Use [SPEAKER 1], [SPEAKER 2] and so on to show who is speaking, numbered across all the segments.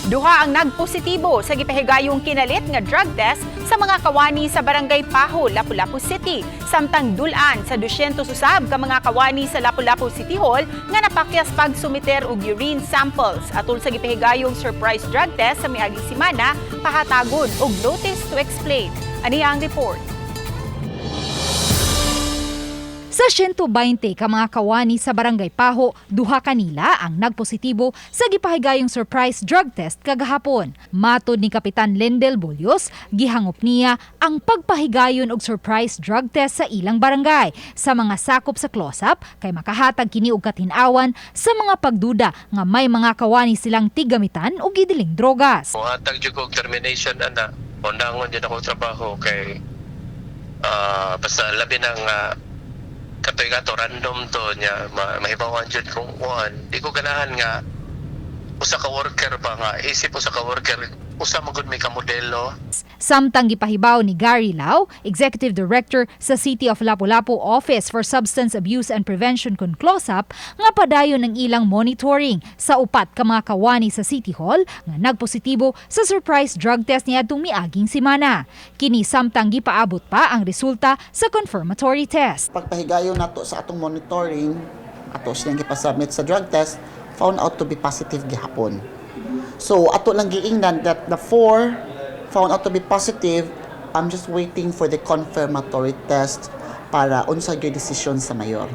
[SPEAKER 1] Duha ang nagpositibo sa gipahigayong kinalit nga drug test sa mga kawani sa Barangay Pajo, Lapu-Lapu City. Samtang dul-an sa 200 usab ka mga kawani sa Lapu-Lapu City Hall nga napakyas pagsumiter og urine samples. Atol sa gipahigayong surprise drug test sa miaging semana, pahatagon og notice to explain. Ani ang report.
[SPEAKER 2] Sa 120 ka mga kawani sa Barangay Pajo, duha kanila ang nagpositibo sa gipahigayong surprise drug test kagahapon. Matod ni Kapitan Lendel Bolyos, gihangop niya ang pagpahigayon og surprise drug test sa ilang barangay sa mga sakop sa close-up kay makahatag kini og katin-awan sa mga pagduda nga may mga kawani silang tigamitan og gidiling drogas.
[SPEAKER 3] Muhatag jud ko og termination ana. Undangon jud ako trabaho kay basta labi nang katoy kato random to niya mahibawan jud kung kuan. Di ko ganahan nga usa ka worker ba nga isip usa ka worker, usa man gud may ka modelo.
[SPEAKER 2] Samtang gipahibaw ni Gary Lau, Executive Director sa City of Lapu-Lapu Office for Substance Abuse and Prevention kon close-up, nga padayon ang ilang monitoring sa upat ka mga kawani sa City Hall nga nagpositibo sa surprise drug test niadtong miaging semana. Kini samtang gipaabot pa ang resulta sa confirmatory test.
[SPEAKER 4] Pagpahigayon nato sa atong monitoring, ato siyang gipasubmit sa drug test, found out to be positive gihapon. So ato lang giingnan that the four found out to be positive. I'm just waiting for the confirmatory test para unsa gyud desisyon sa mayor.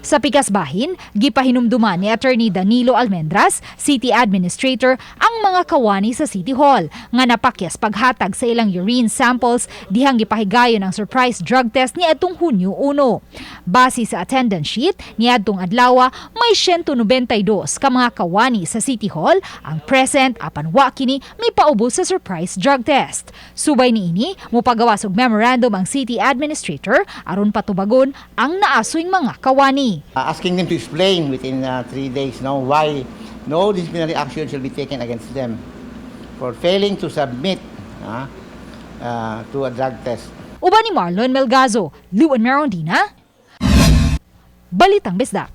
[SPEAKER 2] Sa pikas bahin, gipahinumduman ni Attorney Danilo Almendras, City Administrator, ang mga kawani sa City Hall nga napakyas paghatag sa ilang urine samples dihang gipahigayon ang surprise drug test niadtong Hunyo 1. Base sa attendance sheet niadtong adlaw, may 192 ka mga kawani sa City Hall ang present apan wa kini mipaubos sa surprise drug test. Subay niini, mupagawas og memorandum ang City Administrator aron patubagon ang naasuyng mga kawani.
[SPEAKER 5] Asking them to explain within 3 days, no, why no disciplinary action shall be taken against them for failing to submit to a drug test.
[SPEAKER 2] Uban ni Marlon Melgazo, Luan Merondina, Balitang Bisdak.